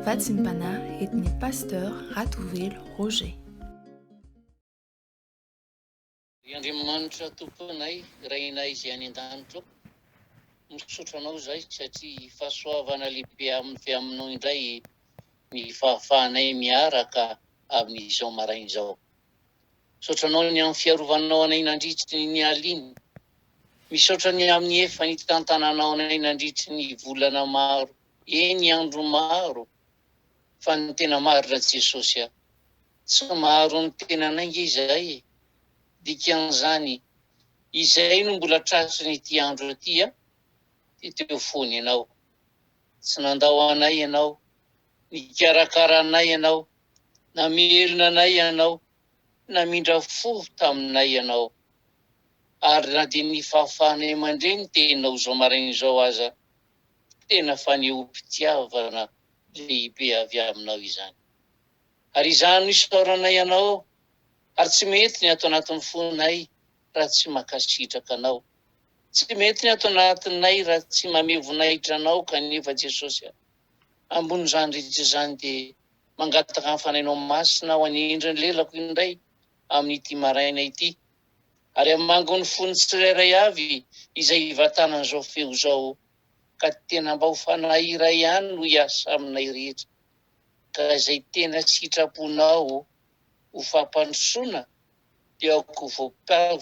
Vatsim-panahy entin'ny Pasteur Ratovelo Roger. Ry Andriamanitra Tomponay, Rainay izay any an-danitra ô, misaotra Anao izahay satria fahasoavana lehibe avy Aminao indray ny fahafahanay miaraka amin'izao maraina izao. Misaotra Anao ny amin'ny fiarovanao anay nandritry ny alina. Misaotra ny amin'ny efa nitantananao anay nandritry ny volana maro, eny andro maro. Fa ny tena marina Jesosy a, tsy maharo ny tenanay nge izahay e! Dikan'izany, izay no mbola tratrin'ity andro ity a, dia teo foana Ianao. Tsy nandao anay Ianao, nikarakara anay Ianao, Namelona anay Ianao, namindra fo taminay Ianao. Ary na dia ny fahafahanay mandre ny Teninao izao maraina izao aza, tena fanehoam-pitiavana lehibe avy Aminao izany. Ary izany no isaoranay Anao, ary tsy mety ny ato anatin'ny fonay raha tsy mankasitraka Anao. Tsy mety ny ato anatinay raha tsy mamehy voninahitra Anao kanefa Jesosy a. Ambonin'izany rehetra izany dia mangataka ny Fanahinao Masina ho hanendry ny lelako indray amin'ity maraina ity, ary hamango ny fon'ny tsirairay avy izay hivantanan'izao feo izao, ka tena mba ho Fanahy iray ihany no hiasa aminay rehetra, ka izay tena sitraponao ho fampandrosoana dia aoka ho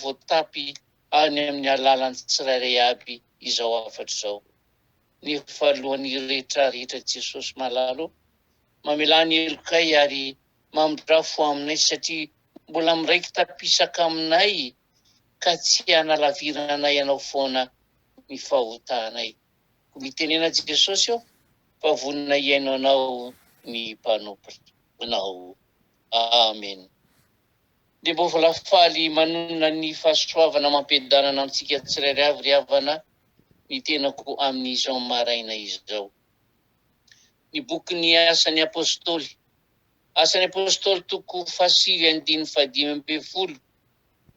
voatapy any amin'ny alalan'ny tsirairay avy izao hafatra izao. Nefa alohan'ny rehetra rehetra Jesosy malala o, mamelà ny helokay ary mamindrà fo aminay satria mbola miraiki-tapisaka aminay ka tsy hanalaviranay Anao foana ny fahotanay. Koa mitenena Jesosy o, fa vonona hihaino Anao ny mpanomponao. Amen. Dia mbola faly manonona ny fahasoavana amam-piadanana amintsika tsirairay avy ry havana ny tenako amin'izao maraina izao. Ny bokin'ny Asan'ny Apostoly. Asan'ny Apostoly toko fahasivy andininy fahadimy ambin'ny folo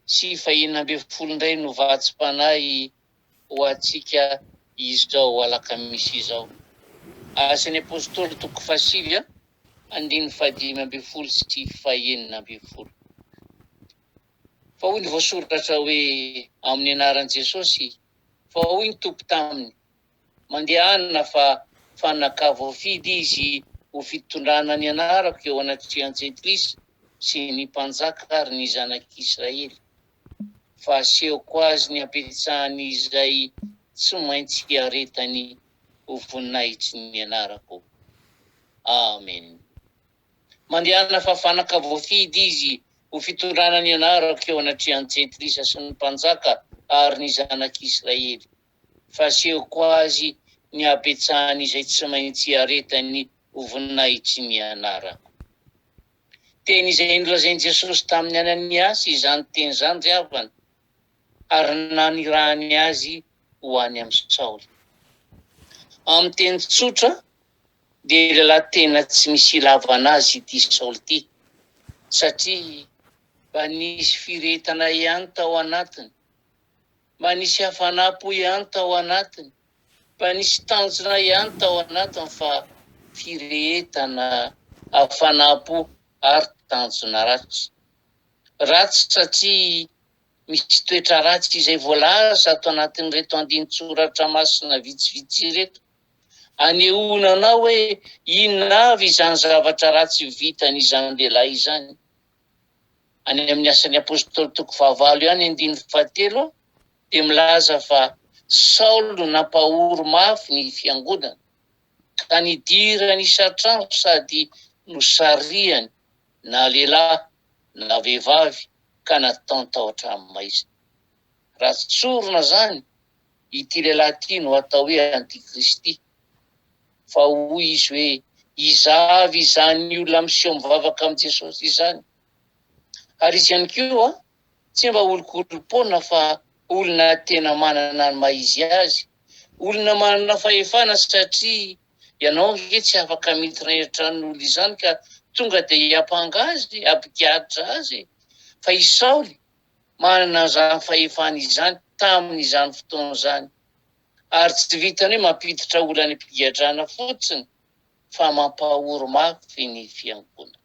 sy fahenina ambin'ny folo indray no vatsim-panahy ho antsika izao alakamisy izao. Asan'ny Apostoly toko fahasivy andininy fahadimy ambin'ny folo sy fahenina ambin'ny folo. Fa hoy ny voasoratra hoe amin'ny anaran'i Jesosy, fa hoy ny Tompo taminy, Mandehana fa fanaka voafidy izy ho fitondrana ny anarako eo anatrehan'ny Jentilisa sy ny mpanjaka ary ny zanak'Israely. Fa asehoko azy ny habetsahany izay tsy maintsy hiaretany ho voninahitry ny anarako. Amen. Mandehana fa fanaka voafidy izy ho fitondrana ny anarako eo anatrehan'ny Jentilisa sy ny mpanjaka ary ny zanak'Israely. Fa asehoko azy ny habetsahany izay tsy maintsy hiaretany ho voninahitry ny anarako. Teny izay nolazain'i Jesosy tamin'i Ananiasy izany teny izany ry havana, ary nanirahany azy ho any amin'i Saoly. Amin'ny teny tsotra, dia lehilahy tena tsy misy ilavana azy ity Saoly ity, satria mba nisy firehetana ihany tao anatiny, mba nisy hafanam-po ihany tao anatiny, mba nisy tanjona ihany tao anatiny fa firehetana, hafanam-po ary tanjona ratsy. Ratsy satria misy toetra ratsy izay voalaza ato anatin'ireto andinin-tsoratra masina vitsivitsy ireto. Anehoana anao hoe inona avy izany zavatra ratsy vitan'izany lehilahy izany. Any amin'ny Asan'ny Apostoly toko fahavalo ihany andininy fahatelo dia milaza fa Saoly no nampahory mafy ny fiangonana ka nidirany isan-trano sady nosarihany na lehilahy na vehivavy ka nataony tao an-tranomaizina. Raha tsorina izany, ity lehilahy ity no atao hoe antikristy. Fa hoy izy hoe, Iza avy izany olona miseho mivavaka amin'i Jesosy izany? Ary izy ihany koa tsy mba olonkolom-poana fa olona tena manana ny maha izy azy, olona manana fahefana satria ianao ange tsy afaka miditra eny an-tranon'olona izany ka tonga dia hiampanga azy, hampigadra azy e! Fa i Saoly manana an'izany fahefana izany tamin'izany fotoana izany. Ary tsy vitan'ny hoe mampiditra olona any am-pigadrana fotsiny. Fa mampahory mafy ny fiangonana.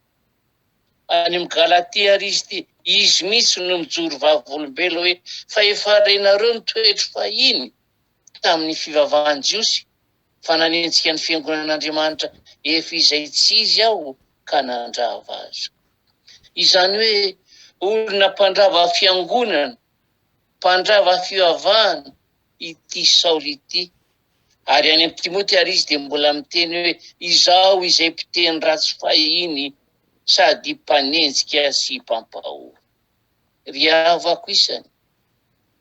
Any amin'ny Galatia ary izy ity, izy mihitsy no mijoro vavolombelona hoe, Fa efa renareo ny toetro fahiny tamin'ny fivavahan'ny Jiosy, fa nanenjika ny fiangonan'Andriamanitra efa izay tsy izy aho ka nandrava azy. Izany hoe olona mpandrava fiangonana, mpandrava fivavahana ity Saoly ity. Ary any amin'i Timoty àry izy dia mbola miteny hoe, Izaho izay mpiteny ratsy fahiny sady mpanenjika sy mpampahory. Ry havako isany,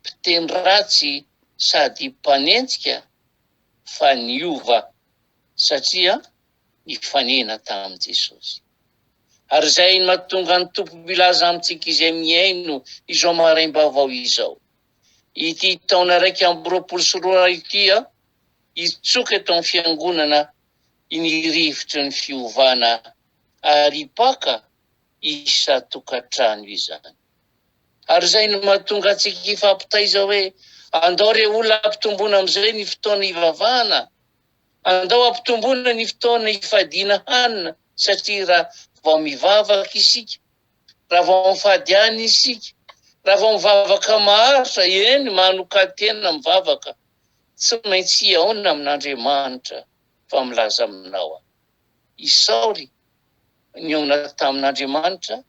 mpiteny ratsy sady mpanenjika fa niova satria nifanena tamin'i Jesosy. Ary izay no mahatonga ny Tompo milaza amintsika izay mihaino izao maraim-baovao izao. Ity taona 2021 ity, hitsoka eto amin'ny Fiangonana ny rivotry ny fiovana ary hipaka isan-tokantrano izany. Ary izay no mahatonga antsika hifampitaiza hoe, andao re olona hampitomboina amin'izay ny fotoana hivavahana, andao hampitomboina ny fotoana hifadiana hanina satria raha vao mivavaka isika, raha vao mifady hanina isika, raha vao mivavaka maharitra, eny manokan-tena mivavaka, tsy maintsy hihaona amin'Andriamanitra fa milaza aminao aho. Isaory nihaona tamin'Andriamanitra,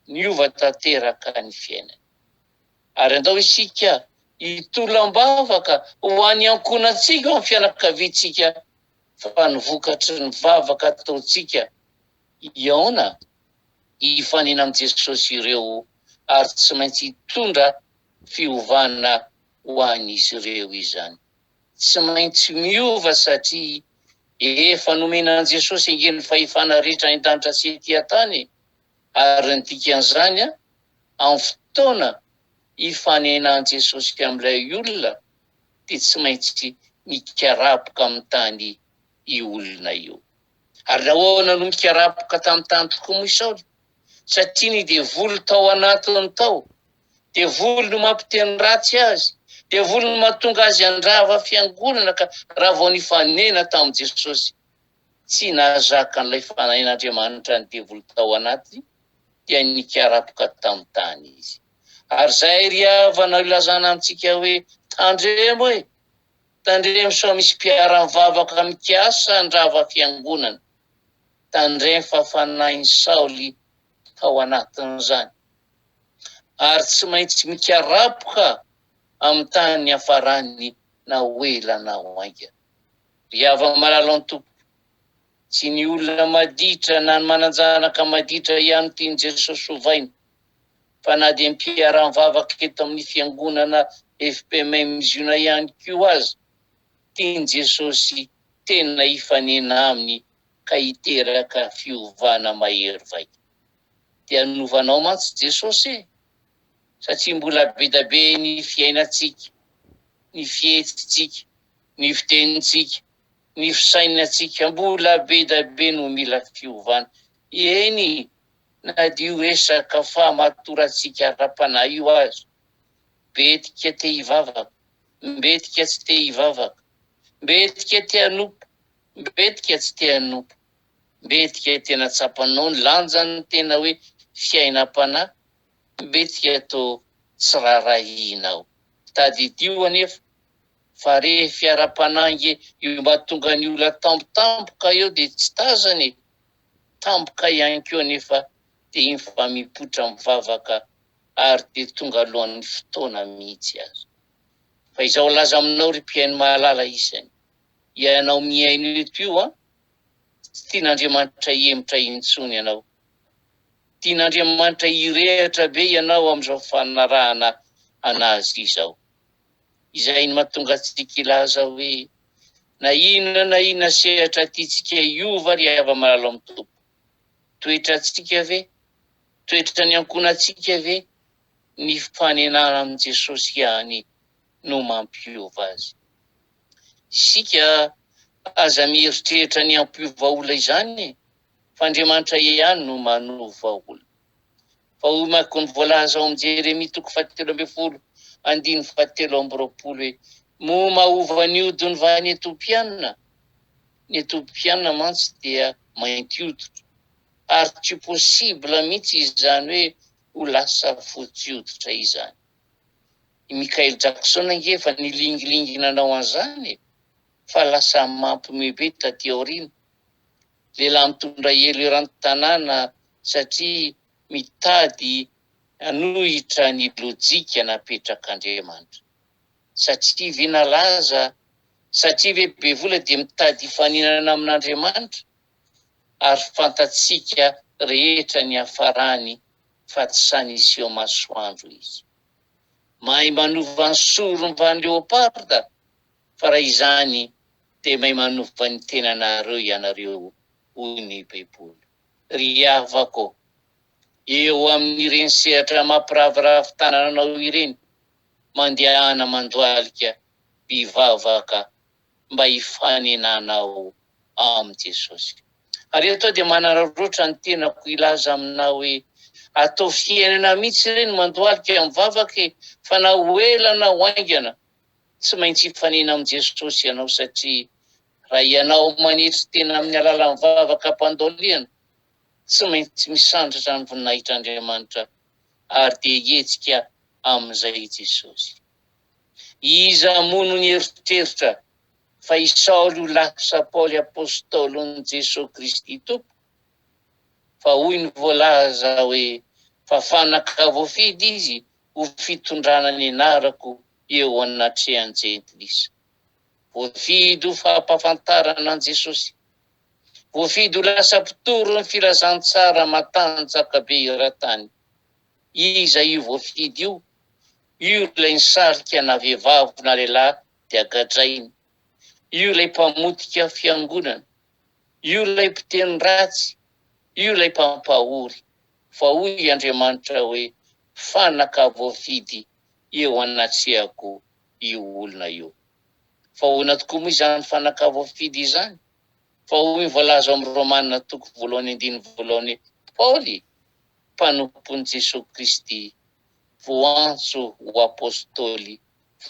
niova tanteraka ny fiainany. Ary andao isika hitolam-bavaka ho an'ny ankohonantsika, ho an'ny fianakaviantsika, fa ny vokatry ny vavaka ataontsika hihaona, hifanena amin'i Jesosy ireo ary tsy maintsy hitondra fiovana ho an'izy ireo izany. Tsy maintsy miova satria efa nomena an'i Jesosy ange ny fahefana rehetra any an-danitra sy ety an-tany e! Ary ny dikan'izany amin'ny fotoana hifanenan'i Jesosy amin'ilay olona dia tsy maintsy mikarapoka amin'ny tany io olona io. Ary nahoana no mikarapoka tamin'ny tany tokoa moa i Saoly? Satria ny devoly tao anatiny tao. Devoly no mampiteny ratsy azy. Devoly no mahatonga azy handrava fiangonana ka raha vao nifanena tamin'i Jesosy, tsy nahazaka an'ilay fanahin'Andriamanitra ny devoly tao anatiny dia nikarapoka tamin'ny tany izy. Ary izay ry havana ilazana amintsika hoe tandremo e! Tandremo sao misy mpiara-mivavaka mikasa handrava fiangonana. Tandremo fa fanahin'i Saoly tao anatin'izany. Ary tsy maintsy mikarapoka amin'ny tany niafarany na ho ela na ho haingana. Ry hava-malalan'ny Tompo, tsy ny olona maditra na ny manan-janaka maditra ihany no tian'i Jesosy hovaina, fa na dia ny mpiara-mivavaka eto amin'ny fiangonana FPMM Ziona ihany koa aza, tian'i Jesosy tena hifanena aminy ka hiteraka fiovana mahery vaika. Dia hanova anao mantsy Jesosy e! Satria mbola bedabe ny fiainantsika, ny fihetsitsika, ny fitenintsika, ny fisainantsika, mbola bedabe no mila fiovana. Eny, na dia io resaka fahamatorantsika ara-panahy io aza, mbetika te hivavaka, mbetika tsy te hivavaka, mbetika te hanompo, mbetika tsy te hanompo, mbetika tena tsapanao ny lanjan'ny tena hoe fiainam-panahy, mbetika toa tsy raharahianao. Tadidio anefa fa refy ara-panahy ange io mba tonga ny olona tampotampoka eo dia tsy tazana e! Tampoka ihany koa anefa dia iny fa mipoitra mivavaka ary dia tonga alohan'ny fotoana mihitsy aza. Fa izao laza aminao ry mpihaino mahalala isany, ianao mihaino eto io an, tsy tian'Andriamanitra hihemotra intsony ianao. Tian'Andriamanitra hirehatra be ianao amin'izao fanarahana an'Azy izao. Izay no mahatonga antsika hilaza hoe, Na inona na inona sehatra tiantsika hiova ry hava-malala ao amin'ny Tompo, toetrantsika ve, toetran'ny ankohonantsika ve, ny fanenana amin'i Jesosy ihany no mampiova azy. Isika aza mieritreritra ny hampiova olona izany e, fa Andriamanitra ihany no manova olona. Fa hoy manko ny voalaza ao amin'ny Jeremia toko fahatelo ambin'ny folo andininy fahatelo amby roapolo hoe, Moa mahova ny hodiny va ny Etiopiana? Ny Etopiana mantsy dia mainty hoditra ary tsy possible mihitsy izany hoe ho lasa fotsy hoditra izany. I Michael Jackson ange efa nilingilingy nanao an'izany e! Fa lasa mampiomehy be taty aoriana. Lehilahy mitondra elo eran'ny tanàna satria mitady hanohitra ny lojika napetrak'Andriamanitra. Satria ve nalaza, satria ve be vola dia mitady hifaninana amin'Andriamanitra? Ary fantatsika rehetra ny hafarany fa tsy sahy niseho masoandro izy. Mahay manova ny soromba ny leoparda fa raha izany dia mahay manova ny tenanareo ianareo hoy ny baiboly. Ry havako, eo amin'ireny sehatra mampiraviravy tanana anao ireny, mandehana mandohalika mivavaka mba hifanenanao amin'i Jesosy. Ary eto aho dia manararaotra ny tenako hilaza aminao hoe ataovy fiainana mihitsy ireny mandohalika mivavaka e, fa na ho ela na ho haingana tsy maintsy hifanena amin'i Jesosy ianao satria raha ianao manetry tena amin'ny alalan'ny vavaka am-pandoliana tsy maintsy misandratra ny voninahitr'Andriamanitra ary dia hihetsika amin'izay i Jesosy. Iza moa no nieritreritra fa i Saoly ho lasa Paoly Apostolin'i Jesoa Kristy Tompo? Fa hoy ny voalaza hoe fa fanaka voafidy izy ho fitondrana ny anarako eo anatrehan'ny Jentilisa. Voafidy ho fampahafantarana an'i Jesosy. Voafidy ho lasa mpitory ny filazantsara matanjaka be eran-tany. Iza io voafidy io? Io ilay nisarika na vehivavy na lehilahy dia gadrainy. Io ilay mpamotika fiangonana. Io ilay mpiteny ratsy. Io ilay mpampahory. Fa hoy Andriamanitra hoe, Fanaka voafidy eo anatrehako io olona io. Fa ahoana tokoa moa izany fanaka voafidy izany? Fa hoy ny voalaza ao amin'ny Romana toko voalohany andininy voalohany Paoly, mpanompon'i Jesoa Kristy, voantso ho apostoly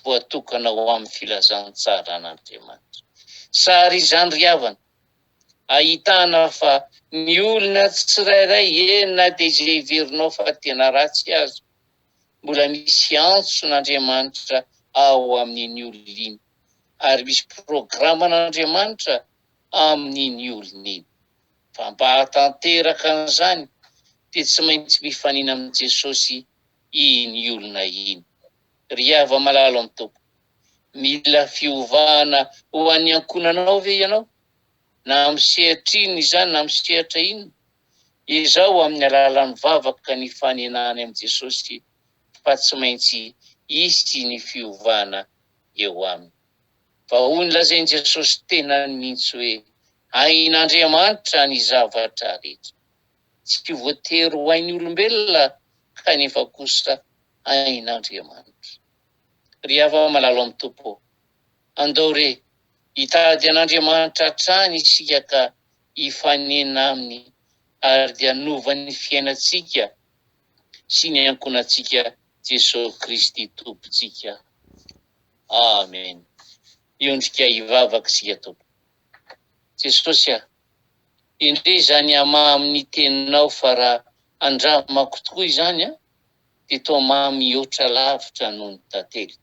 voatokana ho amin'ny filazantsaran'Andriamanitra. Sary izany ry havana, ahitana fa ny olona tsirairay, eny na dia izay heverinao fa tena ratsy aza, mbola misy antson'Andriamanitra ao amin'iny olona iny, ary misy programan'Andriamanitra amin'iny olona iny. Fa mba hahatanteraka an'izany dia tsy maintsy mifanina amin'i Jesosy iny olona iny. Ry hava-malala ao amin'ny Tompo, mila fiovana ho an'ny ankohonanao ve ianao? Na amin'ny sehatra inona izany na amin'ny sehatra inona, ezaho amin'ny alalan'ny vavaka ny fanenany amin'i Jesosy fa tsy maintsy hisy ny fiovana eo aminy. Fa hoy ny lazain'i Jesosy tenany mihitsy hoe, Hain'Andriamanitra ny zavatra rehetra. Tsy voatery ho hain'ny olombelona kanefa kosa hain'Andriamanitra. Ry hava-malalo amin'ny Tompo ô, andao re hitady an'Andriamanitra hatrany isika ka hifanena Aminy ary dia hanova ny fiainantsika sy ny ankohonantsika Jesoa Kristy Tompontsika. Amen. Hiondrika hivavaka isika Tompo. Jesosy a, endrey izany hamamy ny teninao fa raha andramako tokoa izany a, dia toa mamy mihoatra lavitra noho ny tantely.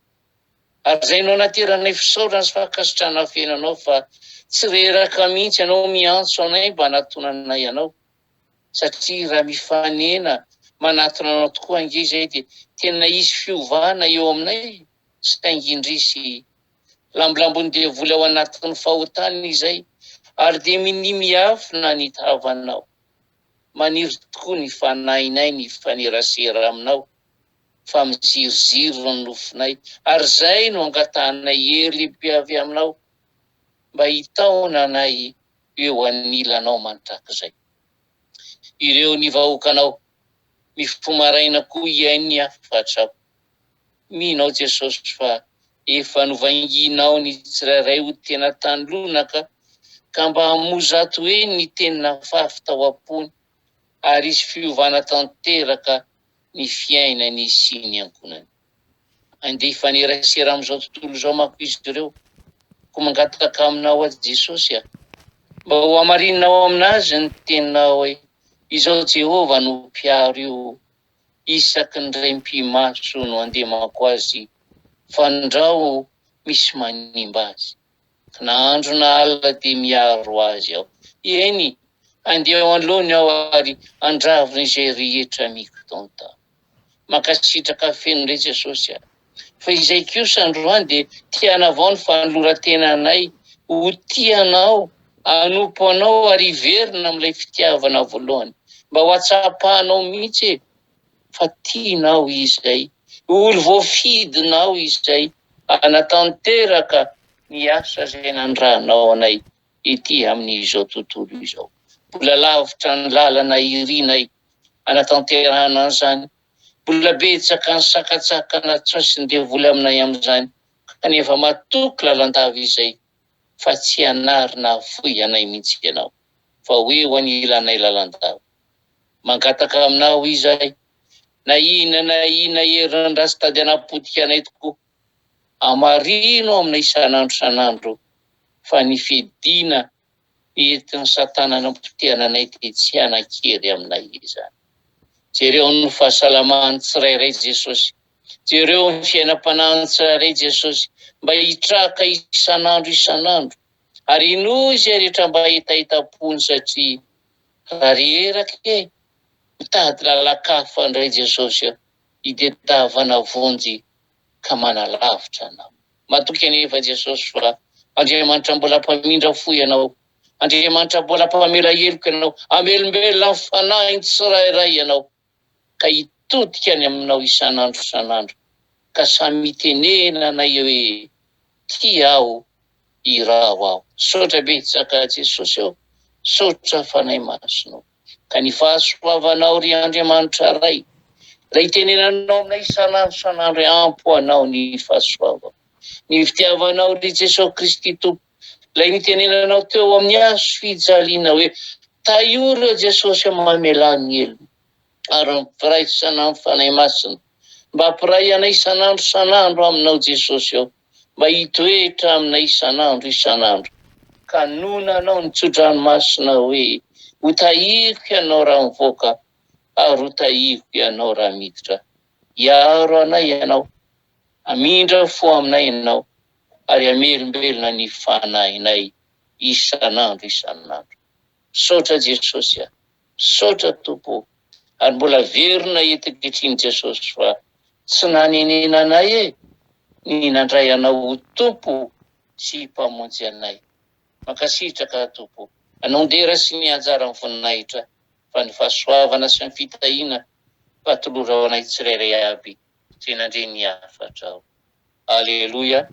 Ary izay no anateranay fisaorana sy fankasitrahana feno anao fa tsy reraka mihitsy ianao miantso anay mba hanatonanay anao satria raha mifanena manatona anao tokoa ange izay dia tena hisy fiovana eo aminay saingy indrisy lambolambon'ny devoly ao anatin'ny fahotana izay ary dia minia miafina ny tavanao. Maniry tokoa ny fanahinay ny hifanerasera aminao fa miziriziry ny nofinay ary izay no angatahanay hery lehibe avy aminao mba hitaona anay eo anilanao mandrakizay. Ireo ny vahoakanao mifoha maraina koa hihaino ny hafatrao. Mino aho Jesosy fa efa novanginao ny tsirairay ho tena tany lonaka ka mba hamozato eny ny teny nafafy tao am-pony ary hisy fiovana tanteraka ny fiainany sy ny ankohonany. Andeha hifanerasera amin'izao tontolo izao manko izy ireo. Koa mangataka aminao aho Jesosy a! Mba ho hamarininao aminazy ny teninao hoe, Izao Jehovah no mpiaro io, isaky ny ray mpimaso no andemako azy, fandrao misy manimba azy. Na andro na alina dia miaro azy aho. Eny, handeha eo anoloany aho ary handravona izay rehetra mikotontana. Mankasitraka feno indray Jesosy a! Fa izay kosa androany dia te hanavao ny fanoloran-tenanay ho tia Anao, hanompo Anao ary hiverina amin'ilay fitiavana voalohany. Mba ho hatsapanao mihitsy e! Fa tianao izay, olo voafidinao izay hanatanteraka ny asa izay nanirahanao anay ety amin'izao tontolo izao. Mbola lavitra ny lalana irinay hanatanterahana an'izany. Mbola betsaka ny sakantsakana tsy devoly aminay amin'izany kanefa matoky lalandava izay fa tsy hanary na hafoy anay mihitsy ianao fa ho eo anilanay lalandava. Mangataka aminao izahay na inona na inona herin'ny-dratsy tady hanapotika anay tokoa, hamarino aminay isan'andro isan'andro fa ny fiadiana Entin'i Satana nampotehana anay dia tsy hanan-kery aminay izany. Jereo ny fahasalaman'ny tsirairay Jesosy. Jereo ny fiainam-panahin'ny tsirairay Jesosy mba hitraka isan'andro isan'andro. Ary inoy izay rehetra mba hetahetam-pony satria raha reraka e, mitady lalan-kafa indray Jesosy a, hidedavana vonjy ka manalavitra anao. Matoky anefa Jesosy fa Andriamanitra mbola mpamindra fo ianao, Andriamanitra mbola mpamela heloka ianao, hamelombelona ny fanahiny tsirairay ianao, ka hitodika any aminao isan'andro isan'andro, ka samy hitenenanay hoe, Tia aho, iraho aho. Misaotra betsaka Jesosy ô, misaotra Fanahy Masina ô. Ka ny fahasoavanao ry Andriamanitra Ray, ilay itenenanao aminay isan'andro isan'andro hoe ampy ho anao ny fahasoavako. Ny fitiavanao ry Jesoa Kristy Tompo, ilay nitenenanao teo amin'ny hazo fijaliana hoe tahio ireo Jesosy mamelà ny helony ary ny firaisana amin'ny Fanahy Masina mba hampiray anay isan'andro isan'andro aminao Jesosy ô. mba hitoetra aminay isan'andro isan'andro, ka nonanao ny tso-dranomasina hoe, Ho tahiko ianao raha mivoaka, ary ho tahiko ianao raha miditra. Hiaro anay ianao, hamindra fo aminay ianao, ary hamelombelona ny fanahinay isan'andro isan'andro. Misaotra Jesosy a! Misaotra Tompo o! Ary mbola averina eto ankehitriny Jesosy fa tsy nanenenanay e ny nandray Anao ho Tompo sy Mpamonjy anay. Mankasitraka Tompo. Anao ny dera sy ny anjaran'ny voninahitra fa ny fahasoavana sy ny fitahiana fa atolorao anay tsirairay aby izay nandre ny hafatrao. Aleloia.